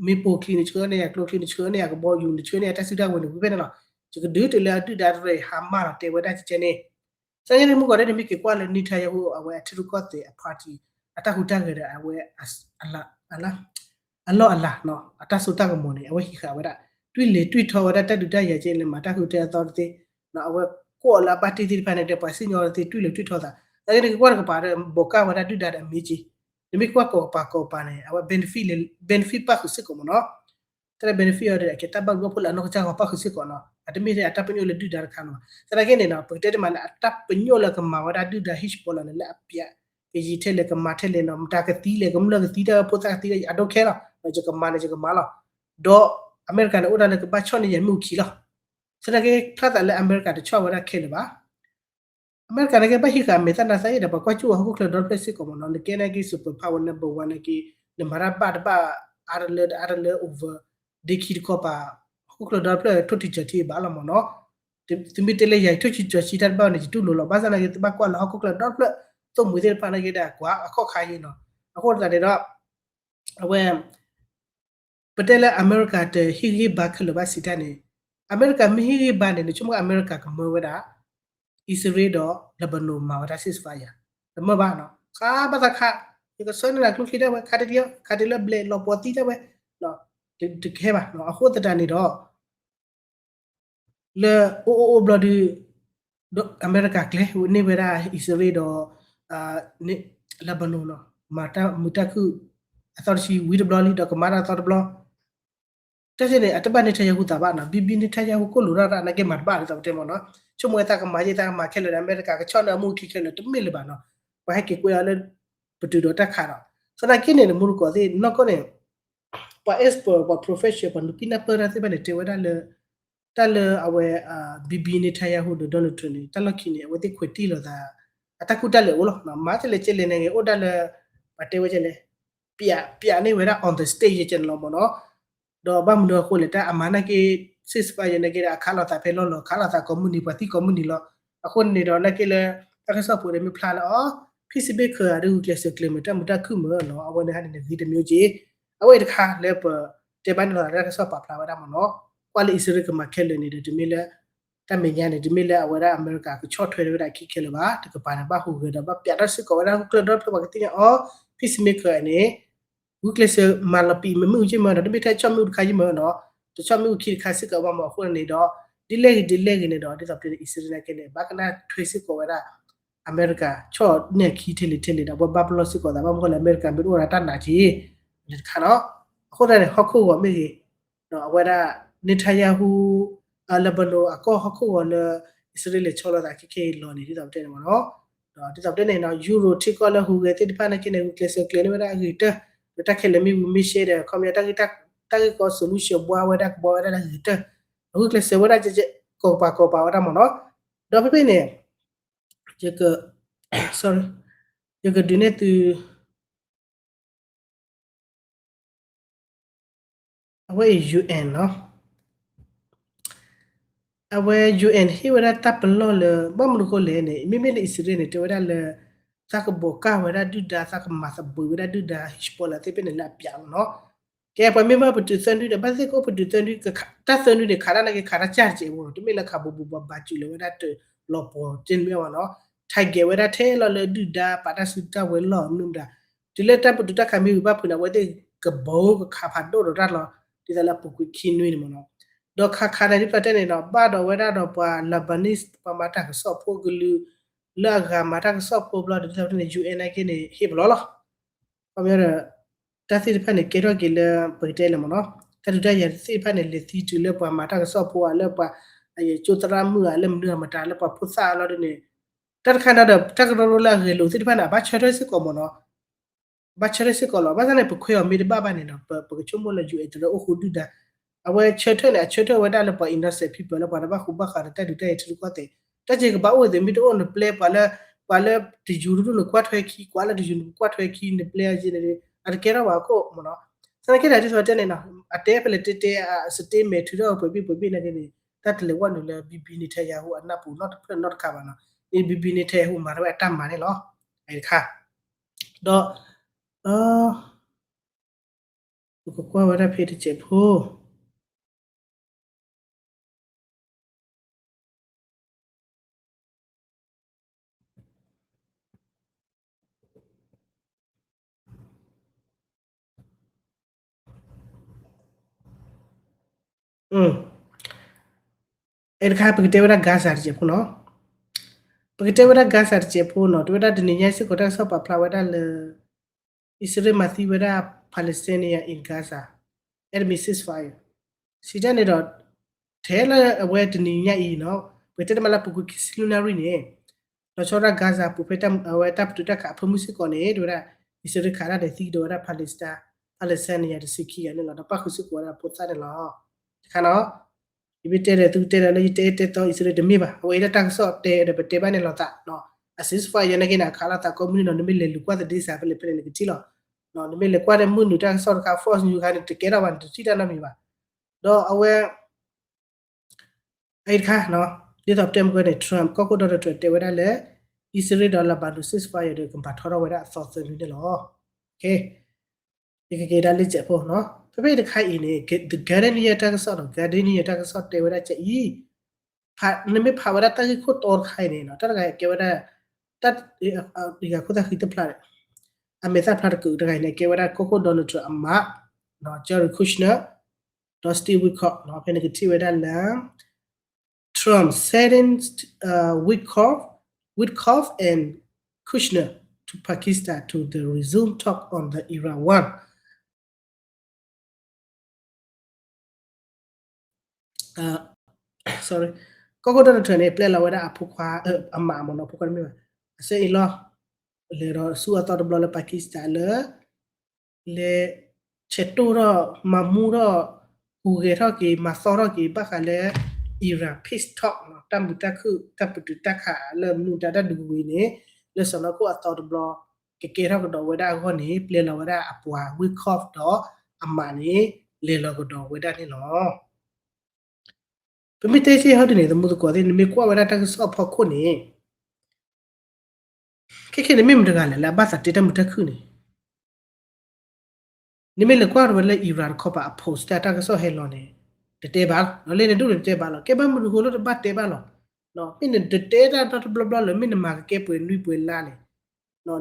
မ့ၣ်ပိာ်ချံ နဆှၢန့ၢ်ယၤကျိချံ နဆှၢန့ၢ်ယၤကဘီယူၤ နဆှၢန့ၢ်ယၤတၢ်စုတၢ်ဝဲၤန့ၣ် ဝံၤဖဲန့ၣ်လီၤ ယကဒုးတုၤလၢအဒုၣ်ဒါတရံး ဟါမၢ်လီၤ တဲဝဲဒၣ်ကကဲန့ၣ် သနာ်က့န့ၣ် မုၢ်ကီၢ်သ့ၣ် နမ့ၢ်က့ၤကွၢ်လၢ Netanyahu အဝဲအထံရူၢ်ကီၢ်သဲးအ party အတၢ်ဟူးတၢ်ဂဲၤဒီး အဝဲ အလၢ်အလၢ်နီၤ အတၢ်စိတၢ်ကမီၤန့ၣ် အဝဲဟံးဃာ်ဝဲဒၣ် တွံၢ်လံၤတွံၢ်ထီဝဲဒၣ်တၢ်ဒုးတၢ်ယၤကဲလၢမၤတၢ်ဃုထၢအသီတသ့ အဝဲကွၢ်အီၤလၢအဘၣ်တ့ၢ်သ့ၣ်တဖၣ်န့ၣ်ဒီး ပှၤစံၣ်ညီၣ်သ့ၣ်တွံၢ်လံၤတွံၢ်ထီသး သနာ်က့န့ၣ် ကကွၢ်တကပၤဒီး ဘိးကၢ်ဝဲဒၣ်ဒုၣ်ဒါဒီးအမ့ၢ်က့ နမ့ၢ်ကွၢ်ကိးကပၤကိးကပၤန့ၣ် အဝဲ benefit လၢ benefit ပၣ်ဃုာ်စ့ၢ်ကီးမ့ၢ်နီၤ တၢ်လၢ benefit အီၤဒီး အကဲတၢ်ဘၣ်ဂီၢ်ဖှိၣ်လၢအနီၢ်ကစၢ်ဂီၤပၣ်ဃုာ်စ့ၢ်ကီးနီၤ အတမ့ၢ်ထဲအတၢ်ပညိၣ်လၢဒုၣ်ဒါတခါလီၤ သနာ်က့န့ၣ်နီၤ ပကတဲတမးလၢအတၢ်ပညိၣ်လၢကမၤဝဲဒၣ်ဒုၣ်ဒါ Hezbollah န့ၣ် လၢအပျး ကယံာ်ထဲလဲၣ် ကမၤထဲလဲၣ်နီၤ မတၤကသံလဲၣ် ကမျၢၢ်ကသံ တၢ်ဖိသၣ်ကသံ I don't care လီၤ ယကမၤန့ၣ် ယကမၤလီၤ ဒီးအမဲရကၤန့ၣ် အိၣ်ဒၣ်လၢကဘၣ်ဆီၣ်န့ၢ်ယၤမ့ၣ်အူခံလီၤ သနာ်က့ ဖျါသးလၢအမဲရကၤတဆီၣ်ဝဲဒၣ်ခဲလၢာ်ဘၣ် အမဲရကၤန့ၣ်က့ ဘၣ်ဟံးဃာ်အမဲာ်သၣ်နါသၣ်အံၤဒီး ပှၤကွၢ်ကၠူၣ်အီၤဟီၣ်ခိၣ်ချၢဒီတဖျၢၣ်စ့ၢ်ကီးမ့ၢ်နီၤ နကဲနာ်က့ super power number one နာ်က့ နမၤတၢ်ဘၣ်တဘၣ် အါတလၢအါတလၢ over ဒ့ခံတခီပၤ ဟီၣ်ခိၣ်ချၢဒီတဖျၢၣ် ထိၣ်ထံကၠီၤထံဘၣ်လီၤမ့ၢ်နီၤ သုမ့ၢ်တဲလၢယၤ ထိၣ်ထံကၠီၤထံတၢ်တဘၣ်န့ၣ် ယတူၢ်လိာ်လီၤ ဘၣ်ဆၣ်နာ်က့ သုဘၣ်ကွၢ်လၢဟီၣ်ခိၣ်ချၢဒီတဖျၢၣ် သိၣ်မှံၤသ့ၣ်တဖၣ်နာ်က့ဒီး ကွၢ်အခီၣ်ခါယံၤနီၤ အဃိသတးန့ၣ်ဒီး အဝဲ ပတဲလၢအမဲရကၤတဟ့ၣ်ဂံၢ်ဘါခဲလၢာ်ဘၣ်စံးတၢ်န့ၣ် အမဲရကၤမ့ၢ်ဟ့ၣ်ဂံၢ်ဘါန့ၣ် နဆိကမိၣ်အမဲရကၤကမၢဝဲဒၣ် အံၣ်စရ့လးဒီး Lebanon မၤဝဲဒၣ် ceasefire တမ့ၢ်ဘၣ်နီၤ ခးဘၣ်သးခး ယကဆှၢန့ၢ်နၤကျိချံဒၣ်ဝဲ ခးတ့ၢ်လီၤ ခးတ့ၢ်လၢဘျဲးလီၤပှီၤသံဒၣ်ဝဲ တကဲဘၣ် အဃိသတးန့ၣ်ဒီး လၢအိၣ်အိၣ်အိၣ်ဘျီဒုး အမဲရကၤကျဲန့ၢ်ဝဲဒၣ်အံၣ်စရ့လးဒီး Lebanon နီၤ မၤတၢ်မုာ်တၢ်ခုၣ် အသီတဆံဝံၤတဘျီလံ ဒီးကမၤတၢ်သီတဘျီ တၢ်န့ၣ် အတဘၣ် Netanyahu သးဘၣ်နီၤ Bibi Netanyahu ကိၣ်လိာ်တၢ်သးနာ်က့မၤတဘၣ်ဒ်သိးပတဲမ့ၢ်နီၤ ဆိကမိၣ်ဝဲသးကမၤယဲၢ်သးကမၤခဲလၢာ်ဒီး အမဲရကၤကဆီၣ်န့ၢ်အမူခံခဲလၢာ်တမ့ၢ်လၢၤဘၣ်နီၤ ပှၤဟဲက့ၤကွဲးအီၤလၢ ပတုာ်ဒီးတၢ်ခးဒီး သနာ်က့န့ၣ် မူတကိးသ့ၣ်နီၢ်ကီၢ်န့ၣ် ပှၤ expert ပှၤ professional ပှၤနုာ်ပံနၢ်ပၢၢ်တၢ်သ့ၣ်တဖၣ်န့ၣ် တဲဝဲဒၣ်လၢ တၢ်လၢအဝဲ Bibi Netanyahu ဒီး Donald Trump န့ၣ် တၢ်လီၢ်ခံန့ၣ် အဝဲသ့ၣ်ခွဲးတံၢ်လိာ်သး အတၢ်ကူၣ်တၢ်လဲၤအိၣ်လီၤ မၤတလဲၤကဲလဲၣ်န့ၣ်ဂ့ၤ အိၣ်ဒၣ်လၢ ပှၤတဲဝဲကဲလဲၣ် ပျးန့ၢ်ဝဲဒၣ် on the stage ယကဲန့ၣ်လီၤမ့ၢ်နီၤ ဒီးဘၣ်မနုၤအဃိလဲၣ် တၢ်အမၤနာ်က့ ceasefire နာ်က့ဒီး အခးလိာ်သးဖဲလီၢ်လီၤ ခးလိာ်သးကိးမုၢ်နံၤ ပှၤသံကိးမုၢ်နံၤလီၤ အဃိန့ၣ်ဒီးနာ်က့လၢ တၢ်ကစီၣ်ဖိဒီးမ့ၢ်ဖျါလၢအီၤ peacemaker ဒီးဂုာ်ကျဲးစၢးကျဲးမုာ်တၢ်မုာ်တၢ်ခုၣ်မုာ်နီၤ အဝဲန့ၣ်ဟဲန့ၣ်ဂ့ၤတမံၤက့ အဝဲအံၤတခါလၢပတဲဘၣ်န့ၣ်လီၤတၢ်ကစီၣ်ပာ်ဖျါဝဲဒၣ်မ့ၢ်နီၤ ကွၢ်လၢအံၣ်စရ့လးကမၤခဲလၢာ်န့ၣ်ဒီး တမ့ၢ်လၢ တၢ်မဲာ်ညါန့ၣ် တမ့ၢ်လၢအဝဲဒၣ်အမဲရကၤကဆီၣ်ထွဲဝဲဒၣ်အခံခဲလၢာ်ဘၣ် တကပၤန့ၣ် ဘၣ်ဟူးဂဲၤဒီး ဘၣ်ပျးတၢ်စ့ၢ်ကီးဝဲဒၣ်ဟူကျၢၢ်ဒီဖျၢၣ်ပှၤကသ့ၣ်ညါအီၤ peacemaker န့ၣ် ဂုာ်ကျဲးစၢးမၤလီၤပံာ်မ့ၢ်မ့ၣ်အူက့မ့ၢ်ဒီး တမ့ၢ်ထဲဆီၣ်မ့ၣ်အူတခါက့မ့ၢ်နီၤ တဆီၣ်မ့ၣ်အူခံတခါစ့ၢ်ကီးဘၣ်မ့ၢ်အဃိန့ၣ်ဒီး ဒ်လဲၣ်ဂ့ၤဒ်လဲၣ်ဂ့ၤန့ၣ်ဒီး ဒ်သိးပတဲန့ၣ် အံၣ်စရ့လးနာ်က့န့ၣ် ဘၣ်ကနၣ်ထွဲစ့ၢ်ကီးဝဲဒၣ် အမဲရကၤ ဆီၣ်န့ၢ်အခံထဲလဲၣ်ထဲလဲၣ်ဒီး အဝဲဘၣ်ပလီၢ်စ့ၢ်ကီးသး ဘၣ်မနုၤဃိလဲၣ် အမဲရကၤမ့ၢ်တအိၣ်ဒီးတၢ်နာ်က့ န့ၣ်တခါနီၤ အဃိသတးန့ၣ် ဟီၣ်ခိၣ်ဂီၤမ့ၢ်ဂ့ၤ အဝဲဒၣ် Netanyahu Lebanon အကီၢ်ဟီၣ်ခိၣ်ဂီၤလၢ အံၣ်စရ့လးလဲၤဆီလီၤသးခဲခဲအံၤလီၤန့ၣ် ဒ်သိးပတဲန့ၣ်မ့ၢ်နီၤ ဒီးဒ်သိးပတဲန့ၣ်နီၤ Euro ထံကီၢ်လၢဟူးဂဲၤသ့ၣ်တဖၣ်နာ်က့န့ၣ် ဂုာ်ကျဲးစၢးကျဲၤန့ၢ်ဝဲဒၣ်အဂ့ၤကတၢၢ် ဒီးတၢ်ခဲလၢာ်မ့ၢ်ဝံၤမ့ၢ်ရှဲဒီး ခီပညီ တၢ်ဂ့ၢ်ကီ solution ဘှါဝဲဒၣ်ကဘှါဝဲဒၣ်လၢအဂ့ၤကတၢၢ် ဂုာ်ကျဲးစၢးဝဲဒၣ် ကိးပၤကိးပၤဝဲဒၣ်မ့ၢ်နီၤ ဒီးဖဲဖဲန့ၣ် ယက sorry ယကဒုးနဲၣ်သု အဝဲအံၤ UN နီၤ အဝဲ UN ဟ့ၣ်ဝဲဒၣ်တၢ်ပလီၢ်လၢ ဘၣ်မနုၤဃိလဲၣ်န့ၣ် မ့မ့ၢ်လၢအံၣ်စရ့လးန့ၣ် တဲဝဲဒၣ်လၢ သးကဘိးကၢ်ဝဲဒၣ်ဒုၣ်ဒါ သးကမၤသဘှံးဝဲဒၣ်ဒုၣ်ဒါ Hezbollah သ့ၣ်ဖဲန့ၣ်လၢအပျးမ့ၢ်နီၤ ကဲ ပှၤမ့ၢ်ဘၣ်ပတုာ်သၢနွံဒီး ဘၣ်သ့ၣ်ကအိၣ်ပတုာ်သၢနွံ တၢ်သၢနွံန့ၣ် ခးတၢ်နာ်က့ခးတၢ်ကၢ်တစဲးဖိ တမ့ၢ်လၢခးဘူးဘူးဘၣ်ဘၣ် စူးလီၤဝဲဒၣ်တလီၤပှီၤတမ့ၢ်ဘၣ်နီၤ target ဝဲဒၣ်ထဲလီၤလၢဒုၣ်ဒါ ပာ်တၢ်စုတၢ်ဝဲၤလီၢ်မနုၤမတၤ တုၤလၢတၢ်ပတုာ်တၢ်ခးမ့ၢ်ဝံၤဘၣ်ဖုးန့ၣ် အဝဲသ့ၣ်ကဘီကခးဖးဒိၣ်ဒီးတၢ်လီၤ ဒ်သိးလၢအပူၤကွံာ်ခံနွံန့ၣ်မ့ၢ်နီၤ ဒီးခးခးန့ၣ်ဒ်ဖျၢၣ်တဲန့ၣ်နီၤ ဘၣ်ဒီးဝဲဒၣ်ဒီးပှၤ Lebanese ပှၤမၤတၢ်ကစီၣ်ဖိကလုာ် လၢအဂၤမၤတၢ်ကစီၣ်ဖိဘျီဒီး ဒ်သိးပတဲန့ၣ် UN နာ်က့န့ၣ် ဟ့ၣ်ပလီၢ်လီၤ ခီပညီဒီး တၢ်သ့ၣ်တဖၣ်န့ၣ် ကဲထီၣ်က့ၤလၢ ပကတဲလၢမ့ၢ်နီၤ တၢ်ဒုးတၢ်ယၤသ့ၣ်တဖၣ်န့ၣ် လဲၤသံတုၤလၢပှၤမၤတၢ်ကစီၣ်ဖိဧါ လၢပှၤ အယကၠိသရၣ်မုၣ်ဧါ လၢမနုၤအမတၤလၢပှၤဖိသၣ်အလီၢ်ဒ်န့ၣ် တၢ်တခါန့ၣ်ဒီး တၢ်ကရၢကရိလၢအဂဲၤလိာ်သ့ၣ်တဖၣ်န့ၣ် အဘၣ်ဆၢထၢၣ်စ့ၢ်ကီးမ့ၢ်နီၤ ဘၣ်ဆၢထၢၣ်စ့ၢ်ကီးလီၤ ဘၣ်ဆၣ်န့ၣ် ပခွဲးအီၤမ့ၢ်တဘၣ်ဘၣ်န့ၣ်နီၤ ပကဆိကမိၣ်လၢ UN တရၢအိၣ်ဃူဒုၣ်ဒါ အဝဲဆၢထၢၣ်န့ၣ် အဆၢထၢၣ်ဝဲဒၣ်လၢပှၤ innocent people လၢပှၤတဘၣ်ဃူဘၣ်ဃးဒီးတၢ်ဒုးတၢ်ယၤထံရူၢ်ကီၢ်သဲး တၢ်စ့ကဘၣ်အိၣ်သ့ၣ်မ့ၢ်တအိၣ်နပျဲပှၤလၢ ပှၤလၢတယူၤတဒူၣ်နကွၢ်ထွဲခံ ကွၢ်လၢတယူၤနကွၢ်ထွဲခံ နပျဲအက့န့ၣ် အတကဲထီၣ်ဘၣ်အခိၣ်မ့ၢ်နီၤ သနာ်က့ဒီးဒ်သိးတဲန့ၣ်နီၤ အတဲဖဲလဲၣ်တဲတဲ အ statement ထုးထီၣ်ပှဲၤဘ့ၣ်ပှဲၤဘ့ၣ်နာ်က့န့ၣ် တၢ်တလဲၤဝဲနုာ်လၢ Bibi Netanyahu အနၢ်ပူၤနီတဖျၢၣ်နီတခါဘၣ်နီၤ မ့ၢ် Bibi Netanyahu မၤထီၣ်ဝဲအတၢ်မၤန့ၣ်လီၤ အတခါ ဒီး ပကကွၢ်ဝဲဒၣ်ဖဲတစဲးဖိ အတခါ ပကတဲဝဲဒၣ် Gaza တစဲးဖိနီၤ ပကတဲဝဲဒၣ် Gaza တစဲးဖိနီၤ တဲဝဲဒၣ်တနံၤညါစ့ၢ်ကီးတၢ်ကစီၣ်ပာ်ဖျါဝဲဒၣ်လၢ အံၣ်စရ့လးမၤသံဝဲဒၣ် Palestinian in Gaza enemy ceasefire စံးတၢ်န့ၣ်ဒီး ထဲလၢအဝဲတနံၤညါအံၤနီၤ ပကတဲတမံၤလၢပူၤကွံာ်ခံဆံလွံၢ်နၣ်ရံၣ်န့ၣ် လီၤဆီဒၣ် Gaza ပူၤဖဲအဝဲတၢ်ပတုာ်တၢ်ခးအဖၢမုၢ်စ့ၢ်ကီးန့ၣ် တဲဝဲဒၣ် အံၣ်စရ့လးခးတၢ်ဒီးသံကဒီးဝဲဒၣ် Palestine Palestinian တဆံခံဂၤန့ၣ်လီၤ ဒီးပၣ်ဃုာ်စ့ၢ်ကီးဝဲဒၣ်ဖိသၣ်န့ၣ်လီၤ တခါနီၤ ယမ့ၢ်တဲဒီးသုကတဲဒီးလၢယတဲတဲသီအံၣ်စရ့လးတမ့ၢ်ဘၣ် အဝဲအံၤလၢတၢ်ကစီၣ်တဲဒီးပတဲဘၣ်န့ၣ်လီၤသး အ ceasefire နာ်က့န့ၣ် အခးလိာ်သးကိးမုၢ်နံၤနီၤ နမ့ၢ်လဲၤလူၤကွၢ်သဒ့စးဖဲလဲၣ်ဖဲလဲၣ်န့ၣ်ကထံၣ်လီၤ နမ့ၢ်လဲၤကွၢ်ဒီးမုၢ်နုာ်တၢ်ကစီၣ်တခါ Fox News ခါန့ၣ် တကဲထီၣ်ဘၣ်န့ၣ် တထံၣ်တၢ်နီတမံၤဘၣ် ဒီးအဝဲ အံၤတခါ ဒ်သိးပတဲမ့ၢ်ကီန့ၣ် Trump ကီၢ်ခိၣ် Donald Trump တဲဝဲဒၣ်လၢ အံၣ်စရ့လးဒီး Lebanon ceasefire ဒီးကဘၣ်ထီထီၣ်ဝဲဒၣ်အသီသၢနွံန့ၣ်လီၤ ယကက့ၤဒၣ်လၢစဲးဖိနီၤ ဖဲဖဲတခါအံၤန့ၣ် The Guardian တၢ်ကစီၣ်နီၤ Guardian တၢ်ကစီၣ်တဲဝဲဒၣ်ကအံၤ နမ့ၢ်ဖးဝဲဒၣ်တၢ်ဂ့ၢ်ခိၣ်တီတခါအံၤန့ၣ် တၢ်တဂၤအံၤကဲဝဲဒၣ် တၢ် ယၤခိၣ်သၣ်ဃံတဖျါ အမဲာ်သၣ်ဖျါတကုာ်တဂၤအံၤန့ၣ် ကဲဝဲဒၣ်ကီၢ်ခိၣ် Donald Trump အမါ Jared Kushner ဒီး Steve Witkoff ဖဲန့ၣ်ကထံၣ်ဝဲဒၣ်လၢ Trump sending Witkoff, Witkoff and Kushner to Pakistan to the resume talk on the Iran war. Sorry, ကီၢ်ခိၣ် Donald Trump န့ၣ် ပျဲလီၤဝဲဒၣ်အဖိခွါ အမါမ့ၢ်နီၤ အဖိခွါတမ့ၢ်ဘၣ် အစဲအံၤလီၤ လဲၤဒီးဆူအသီတဘျီလၢ Pakistan လၢ လဲၤ ဆဲးတိၢ်ထီၣ် မၤမူထီၣ် ဟူးဂဲၤထီၣ်က့ၤ မၤသီထီၣ်က့ၤ ဘၣ်ဃးလၢ Iran peace talk တၢ်မုာ်တၢ်ခုၣ် တၢ်ပတုာ်တၢ်ခးလၢမူဒါတၢ်ဒုးကဝံၤန့ၣ် လၢစီၤနီၢ်ခိၣ်အသီတဘျီ ကကဲထီၣ်ကဒီးဝဲဒၣ်အဂီၢ်န့ၣ် ပျဲလီၤဝဲဒၣ်အပှၤ Witkoff ဒီးအမါန့ၣ် လဲၤလီၤကဒီးဝဲဒၣ်န့ၣ်လီၤ. ပမ့ၢ်တဲဆံဟီဒုန့ၣ် သမူသကိးသ့ၣ် နမ့ၢ်ကွၢ်ဝဲဒၣ်တၢ်ကစီၣ်အဖီခိၣ်န့ၣ် ခဲခဲန့ၣ်မ့ၢ်မတၤတဂၤလဲၣ် လၢအဘၣ်သးတဲတၢ်မုာ်တၢ်ခုၣ်န့ၣ် နမ့ၢ်လဲၤကွၢ်ဝဲလၢ Iran တခီပၤအ post တၢ်ကစီၣ်ဟဲလီၤန့ၣ် တတဲဘၣ်လီၤ. လၢနဒိၣ်န့ၣ်တတဲဘၣ်လီၤ. ကဲဘၣ်မနုၤဃိလၢတဘၣ်တဲဘၣ်လီၤ. မ့ၢ်နတတဲတၢ်ဒီတဘျီဘျီလၢ မ့ၢ်နမၤကကဲပှဲၤနွံပှဲၤလါန့ၣ်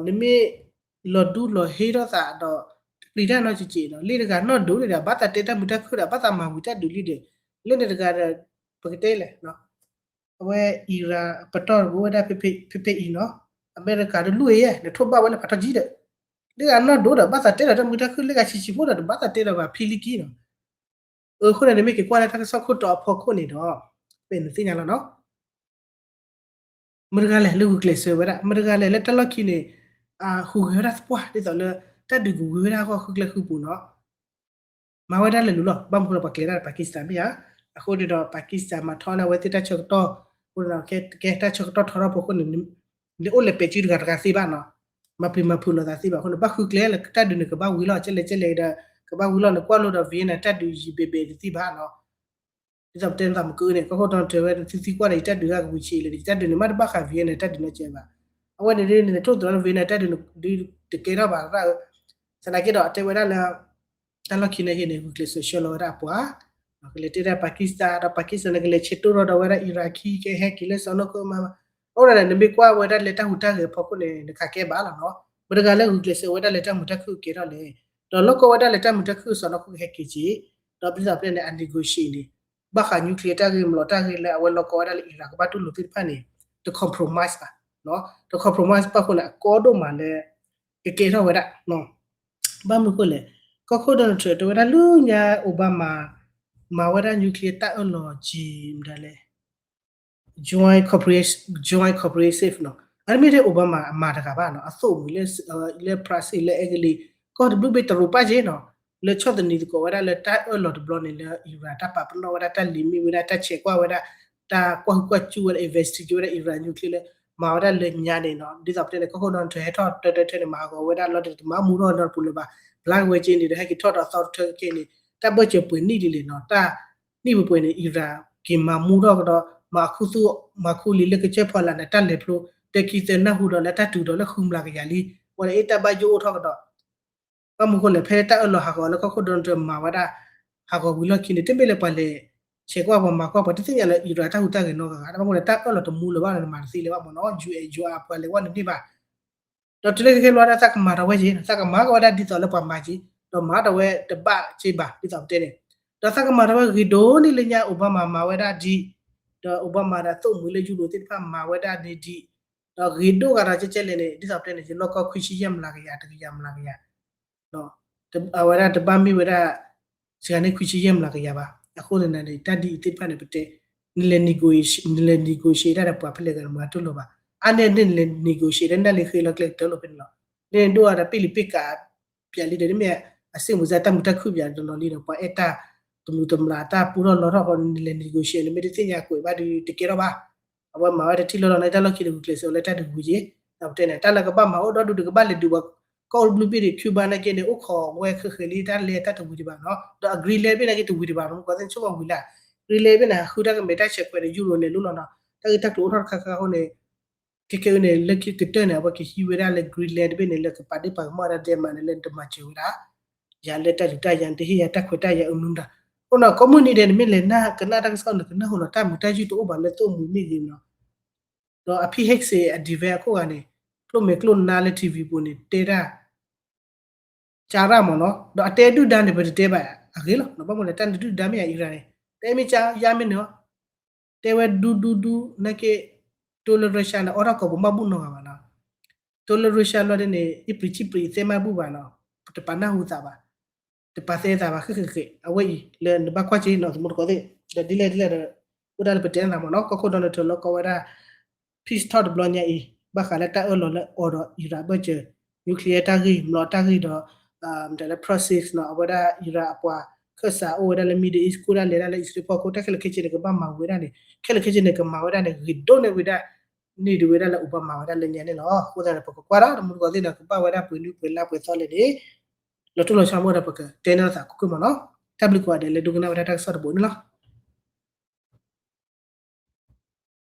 နမ့ၢ်လီၤဒူလီၤဟ့ထီၣ်သးဒီး တပျံၤတၢ်နီတစဲးနီၤ လၢတဂၤနီၢ်ဒိၣ်န့ၣ်ဒီး ဘၣ်သးတဲတၢ်မုာ်တၢ်ခုၣ်ဒီး ဘၣ်သးမၤဝံၤတၢ်ဒုးလံဒီး လၢန့ၣ်တဂၤဒီး ပကတဲလဲၣ် အဝဲ Iran ပတီၢ်တဘိဝဲဒၣ် ဖဲဖဲအံၤနီၤ အမဲရကၤတလူၢ်အံၤ နထိၣ်ဘၣ်ဝဲလၢဖးထီၣ်ကံဒီး လၢဂၤနီၢ်ဒိၣ်ဒီး ဘၣ်သးတဲဒီးတၢ်မုာ်တၢ်ခုၣ် လၢဂၤဆံးဆံးဖိဒီး တဘၣ်သးတဲဒီးဘၣ်ဖံလံကံနီၤ အဃိန့ၣ် နမ့ၢ်က့ၤကွၢ်လၢတၢ်ကစီၣ်ခိၣ်တီအဖီခိၣ်န့ၣ်ဒီး ပနသ့ၣ်ညါလီၤနီၤ မတၤတဂၤလဲၣ်လၢဂုာ်ကျဲးစၢးဝဲဒၣ် မတၤတဂၤလဲၣ်လၢတၢ်လီၢ်ခံန့ၣ် ဟူးဂဲၤဝဲဒၣ်သပှၢ် ဒ်သိးလၢ တၢ်ဒုးကဝံၤဝဲဒၣ်အဂီၢ်ဃုကျဲဃုပူၤနီၤ မၤဝဲဒၣ်လဲၤလူၤလီၤ ဘၣ်မနုၤဃိလၢပှၤကျဲၤတၢ်ဒီး Pakistan မ့ၢ်ဧါ အဃိန့ၣ်ဒီး Pakistan မၤထီၣ်န့ၢ်အဝဲသ့ၣ်တၢ်ဆၢကတီၢ် အဃိန့ၣ်ဒီး ကဲတၢ်ဆၢကတီၢ်ထီထီၣ်ဖီခိၣ်န့ၣ် နအိၣ်လဲၤပဲာ်စုတဂၤတဂၤသ့ဘၣ်နီၤ မၤပျံၤမၤဖုးလိာ်သးသ့ဘၣ်အဃိန့ၣ် ဘၣ်ဃုကျဲလၢတၢ်ဒုးန့ၣ် ကဘၣ်ဝံၤလီၤ ကဲလဲၣ်ကဲလဲၣ်ဒီး ကဘၣ်ဝံၤလီၤ နကွၢ်လိဒီး Vietnam တၢ်ဒုးယံာ်ဘဲဘဲတသ့ဘၣ်နီၤ ဒ်သိးပတဲနသးမုာ်ကန့ၣ် ကီၢ်ခိၣ်ဒီတၢ်ဝဲ သုသံကွၢ်ဒီး ယတၢ်ဒုးတၢ်ကဝံၤဆံးလၢ ယတၢ်ဒုးန့ၣ် မ့ၢ်တဘၣ်ဃး Vietnam တၢ်ဒုးနီတစဲးဘၣ်. အဝဲန့ၣ်ဒ်န့ၣ် နထိၣ်သတြီၤလၢ Vietnam တၢ်ဒုးန့ၣ် ဒုးတကဲထီၣ်ဘၣ် သနာ်က့ဒီး အတဲဝဲဒၣ်လၢ တၢ်လီၢ်ခံနာ်က့န့ၣ် ဂုာ်ကျဲးစၢးဆှၢလီၤဝဲဒၣ်အပှၤ ကလဲၤတဲဒၣ် Pakistan ဒီး Pakistan န့ၣ် ကလဲၤဆဲးတိၢ်ထီၣ်ဒီးဝဲဒၣ် Iraqi ကဟဲက့ၤလၢစီၤနီၢ်ခိၣ်မး အိၣ်ဒၣ်န့ၣ် နမ့ၢ်ကွၢ်ဝဲဒၣ်လၢတၢ်ဟူးတၢ်ဂဲၤအဖီခိၣ်န့ၣ် နခးကဲဘၣ်လီၤနီၤ မတၤတဂၤလၢဂုာ်ကျဲးစၢးဝဲဒၣ်လၢတၢ်မုာ်တၢ်ခုၣ်ကဲထီၣ်လဲၣ် ဒီးလီၢ်ကီဝဲဒၣ်လၢတၢ်မုာ်တၢ်ခုၣ် စီၤနီၢ်ခိၣ်ကဟဲက့ၤက့ၤ ဒီးဒ်သိးပတဲန့ၣ် အ negotiate န့ၣ် ဘၣ်ဃး nuclear တၢ်ဂ့ၢ်မလီၤတၢ်ဂ့ၢ်လၢအဝဲလီၢ်ကီဝဲဒၣ်လၢ Iran ကဘၣ်တူၢ်လိာ်သ့ၣ်တဖၣ်န့ၣ် တ compromise ဘၣ် တ compromise ဘၣ်အဃိန့ၣ် အကီဒိၣ်မးလၢ ကကဲထီၣ်ဝဲဒၣ် ဘၣ်မနုၤအဃိလဲၣ် ကီၢ်ခိၣ် Donald Trump တဲဝဲဒၣ်လၢညါ Obama မၤဝဲဒၣ် nuclear တၢ်အၢၣ်လီၤက့ၤမတၤလဲၣ် joint comprehensive နီၤ အတမ့ၢ်ထဲ Obama အမၤတဂၤဘၣ်နီၤ အသိၣ်ဝံၤလၢ လၢ France လၢ Italy ကီၢ်တဘျုးဘ့ၣ်တရူးပၣ်က့နီၤ လၢဆီၣ်သနံးသကိးဝဲဒၣ်လၢတၢ်အၢၣ်လီၤတဘျီန့ၣ်လၢ Iran တၢ်ပာ်ပနီၣ်ဝဲဒၣ် တၢ် limit ဝဲဒၣ် တၢ်ဆဲးကွၢ်ဝဲဒၣ် တၢ်ကွၢ်ဟုၣ်ကွၢ်စူၣ်ဝဲဒၣ် investigate ဝဲဒၣ် Iran nuclear လၢ မၤဝဲဒၣ်လၢညါန့ၣ်နီၤ ဒ်သိးပတဲန့ၣ် ကီၢ်ခိၣ် Donald Trump ဟဲထီၣ်တၢတၢထဲန့ၣ် မၤဟးဂီၤဝဲဒၣ်လီၤတမၤမူထီၣ်နီတပူၤလၢၤဘၣ် ဘျါက့ၤဝဲက့န့ၣ်ဒီး ဟဲက့ၤထီၣ်ဒီးသီတထၢက့န့ၣ် တၢ်ဘၢၣ်စၢၤပှဲၤနံၣ်ဒ်လဲၣ်နီၤ တၢ် နံၣ်ပှဲၤပှဲၤန့ၣ် Iran က့ၤမၤမူထီၣ်ကဒီး မၤခူသူၣ်မၤခူလံလၢကစၢၢ်ဖီလာ်န့ၣ် တၢ်လဲၤဖျိ တခံသၢနၢ်ဟူဒီးလၢတၢ်တုၤဒီးလၢဃုမျးကယၤလံ ဝဲဒၣ်အ့ၣ်တၢ်ဘၣ်ယိၣ်အိၣ်ထီၣ်ကဒီး ဘၣ်မနုၤအဃိလဲၣ် ဖဲတၢ်အၢၣ်လီၤဟးဂီၤလၢကီၢ်ခိၣ် Donald Trump မၤဝဲဒၣ် ဟးဂီၤဝံၤလီၢ်ခံန့ၣ် တမ့ၢ်လၢပှၤလဲၤ ဆဲးကွၢ်ပှၤမၤကွၢ်ပှၤတသ့ၣ်ညါလၢ Iran တၢ်ဟူးတၢ်ဂဲၤနီတဂၤဂၤ ဘၣ်မနုၤလဲၣ် တၢ်အၢၣ်လီၤတမူလၢၤဘၣ်လီၤ နမၤတသ့လၢၤဘၣ်မ့ၢ်နီၤ ယူအဲ ယူအါ ပှၤလဲၤဝဲန့ၣ်န့ၢ်ဘၣ် ဒီးတုၤလၢခဲခဲလၢာ်ဒီး သးကမၤထီၣ်ဝဲက့ၤ သးကမၤကီးဝဲဒၣ်ဒ်သိးလၢပှၤမၤက့ၤ ဒီးမၤထီၣ်ဝဲတဘၣ်က့ၤဘၣ် ဒ်သိးပတဲန့ၣ် ဒီးသးကမၤထီၣ်ဝဲဂ့ၤဒိၣ်န့ၢ်လၢညါ Obama မၤဝဲဒၣ်ဒ် ဒီး Obama ဒီးသိၣ်မှံၤလၢယူရိၤသ့ၣ်တဖၣ်မၤဝဲဒၣ်န့ၣ်ဒ် ဒီးဂ့ၤဒိၣ်ဂၤဒီးကဲကဲလဲၣ်န့ၣ် ဒ်သိးပတဲန့ၣ် ယလီၢ်ကီၢ်ခွံဆံယဲၢ်မျးကယၤ တကယၤမျးကယၤ အဝဲဒၣ်တဘၣ်မ့ၢ်ဝဲဒၣ် စှၤန့ၢ်ခွံဆံယဲၢ်မျးကယၤဘၣ်. အဃိန့ၣ်န့ၣ် တၢ်ဒ်အံၤသ့ၣ်တဖၣ်န့ၣ် ပတဲ နလဲၤ negotiate နလဲၤ negotiate ဒၣ်ဒီးပှၤဖဲလဲၣ်ဂၤန့ၣ် မၤတူၢ်လိာ်ဘၣ်. အါန့ၢ်န့ၣ် နလဲၤ negotiate ဒၣ်နတၢ်လၢဃ့လီၤကျဲကတၢၢ်လိာ်ဖဲန့ၣ်လီၤ. နဒိၣ်အါဒီးပ့ၢ်လံပ့ၢ်ကးပၠးလံဒီး နမ့ၢ်အစ့ၣ်မုၢ်စၢ်တၢ်မုာ်တၢ်ခုၣ်ပၠးတနီၤလံဒီး ပှၤအဲၣ်တၢ်တမုာ်တမျးတၢ်ပူထီၣ်လီထီၣ်ဃီ နလဲၤ negotiate နမ့ၢ်တသ့ၣ်ညါကွဲးဘၣ်ဒီးတကဲထီၣ်ဘၣ်. အဝဲမၤဝဲတထံၣ်လီၤလီၤန့ၣ် တၢ်လီၢ်ခံန့ၣ် ဂုာ်ကျဲးစၢးလၢတၢ်ဒုးဝံၤက့ၤ ဒီးပတဲန့ၣ် တၢ်လၢကဘၣ်မၤအိၣ်ဒီဒူၣ်ဒီးကဘၣ်လဲၤဒုးဝဲ ကီၢ်ဘျုးဘ့ၣ်ဒံး Cuba နာ်က့န့ၣ် အိၣ်ခိးဝဲဃဲးဃဲးလံ တၢ်လဲၤတၢ်တဝံၤဒံးဘၣ်နီၤ ဒီးအ Greenland ဘ့ၣ်နာ်က့တဝံၤဒံးဘၣ်နီၤ မ့ၢ်ကွၢ်သ့ၣ်ဆိကမိၣ်ဝံၤလၢ Greenland ဘ့ၣ်န့ၣ် ဟးဃုတၢ်ကမဲာ်တၢ်ဆဲးခွဲးဒီးယူရိၤလဲၤလိၤလီၤနီၤ တၢ်ဂ့ၢ်တၢ်ကျိၤအိၣ်ထီၣ်တခါခါအဃိန့ၣ် ခဲကဲန့ၣ် လၢခံကတၢၢ်န့ၣ် အဝဲကဟံးဝဲဒၣ်လၢ Greenland တဘ့ၣ်န့ၣ် လၢကပာ်ဒ့ၣ်ပာ်ကမၣ်ဝဲဒၣ် Denmark န့ၣ် လၢနတမၤစၢၤဝဲဒၣ် ယၤလၢတၢ်ဒုးတၢ်ယၤ နတဟ့ၣ်ယၤတၢ်ခွဲးတၢ်ယာ်အမနုၤဒၣ် အဃိန့ၣ် ကိးမုၢ်နံၤဒဲးန့ၣ် မ့ၢ်လဲၤနၢ်ကနၣ်တၢ်ကစီၣ်န့ၣ် ကနၢ်ဟူလီၤတၢ်မုာ်တၢ်ယုၢ်တအိၣ်ဘၣ်လၢသိၣ်မှံၤမ့ၢ်ဂ့ၤနီၤ, ဒီးအ ဖံဟ့ၣ်စ့း အဒံးဝဲအခိၣ်ဂၤန့ၣ် ကျိၣ်မဲာ်ကျိၣ်နါလၢ ထံဝံၤ ပူၤန့ၣ် တဲတၢ် ကၢ်ရၣ်မ့ၢ်နီၤ, ဒီးအတဲဒုၣ်ဒါန့ၣ် ပတတဲဘၣ်အဂ့ၢ်လီၤ. ဘၣ်မနုၤလဲၣ် တၢ်န့ၣ်ဒုၣ်ဒါမ့ၢ်ဧါ အံၤရၣ်န့ၣ် တဲမ့ၢ်ကၢ်ယါမ့ၢ်န့ၣ်လီၤ, တဲဝဲဒူဒူဒူ နာ်က့ တိလၢရၢရှါန့ၣ် အိးထီၣ်ကိးပူၤမၤဘူၣ်နီတဂၤဘၣ်နီၤ, တိလၢရၢရှါလီၤဒ်န့ၣ် အံပျံၤဆံပျံၤသဲမၤဘူၣ်ဘၣ်နီၤ, ပတပာ်နၢ်ဟူသးဘၣ်, တပာ်သဲသးဘၣ် ဃ့ၣ်ဃ့ၣ်ဃ့ၣ် အဝဲအံၤလၢနဘၣ်ကွၢ်က့ၤနီၤ သမူသကိးသ့ၣ်, ဒီးဒ်လဲၣ်ဒ်လဲၣ်ဒီး အိၣ်ဒၣ်လၢပတဲနသးမ့ၢ်နီၤ ကီၢ်ခိၣ် Donald Trump လၢကီဝဲဒၣ် peace talk တဘျီညါအံၤ ဘၣ်ဃးလၢတၢ်အၢၣ်လီၤလၢအိၣ်ဒီးအံၤရၣ်ဘၢၣ်စၢၤ nuclear တၢ်ဂ့ၢ် မျိာ်တၢ်ဂ့ၢ်ဒီး မတၤလၢ proxies နီၤ အဝဲဒၣ်အံၤရၣ်အပှၤခၢၣ်စးအိၣ်ဝဲဒၣ်လၢ Middle East ကအိၣ်ဒၣ်လဲၤဒၣ်လၢအံၣ်စရ့လးဖီခိၣ် တၢ်ခဲလၢာ်ခဲဆ့န့ၣ် ကဘၣ်မၤဝဲဒၣ်န့ၣ် ခဲလၢာ်ခဲဆ့န့ၣ် ကမၤဝဲဒၣ်န့ၣ် ဂ့ၤဒိၣ်န့ၢ်ဝဲဒၣ် န့ၢ်ဒံးဝဲဒၣ်လၢအိၣ်ဘၣ်မၤဝဲဒၣ်လၢညါန့ၣ်လီၤ. အဃိသတးန့ၣ် ပကကွၢ်ဒၣ် သမူသကိးသ့ၣ်ဒီး ကဘၣ်ဝဲဒၣ်ပှဲၤနွံပှဲၤလါပှဲၤသီလဲၣ်န့ၣ် လီၤတိၢ်လီၤဆီမ့ၢ်ဒီး ပကတဲနသးကွ့ၢ်ကွ့ၢ်မ့ၢ်နီၤ. တၢ်ဘျုးကိးဂၤဒဲးလၢဒိကနၣ်ဝဲဒၣ်တၢ်ကစီၣ်တဘိန့ၣ်လီၤ.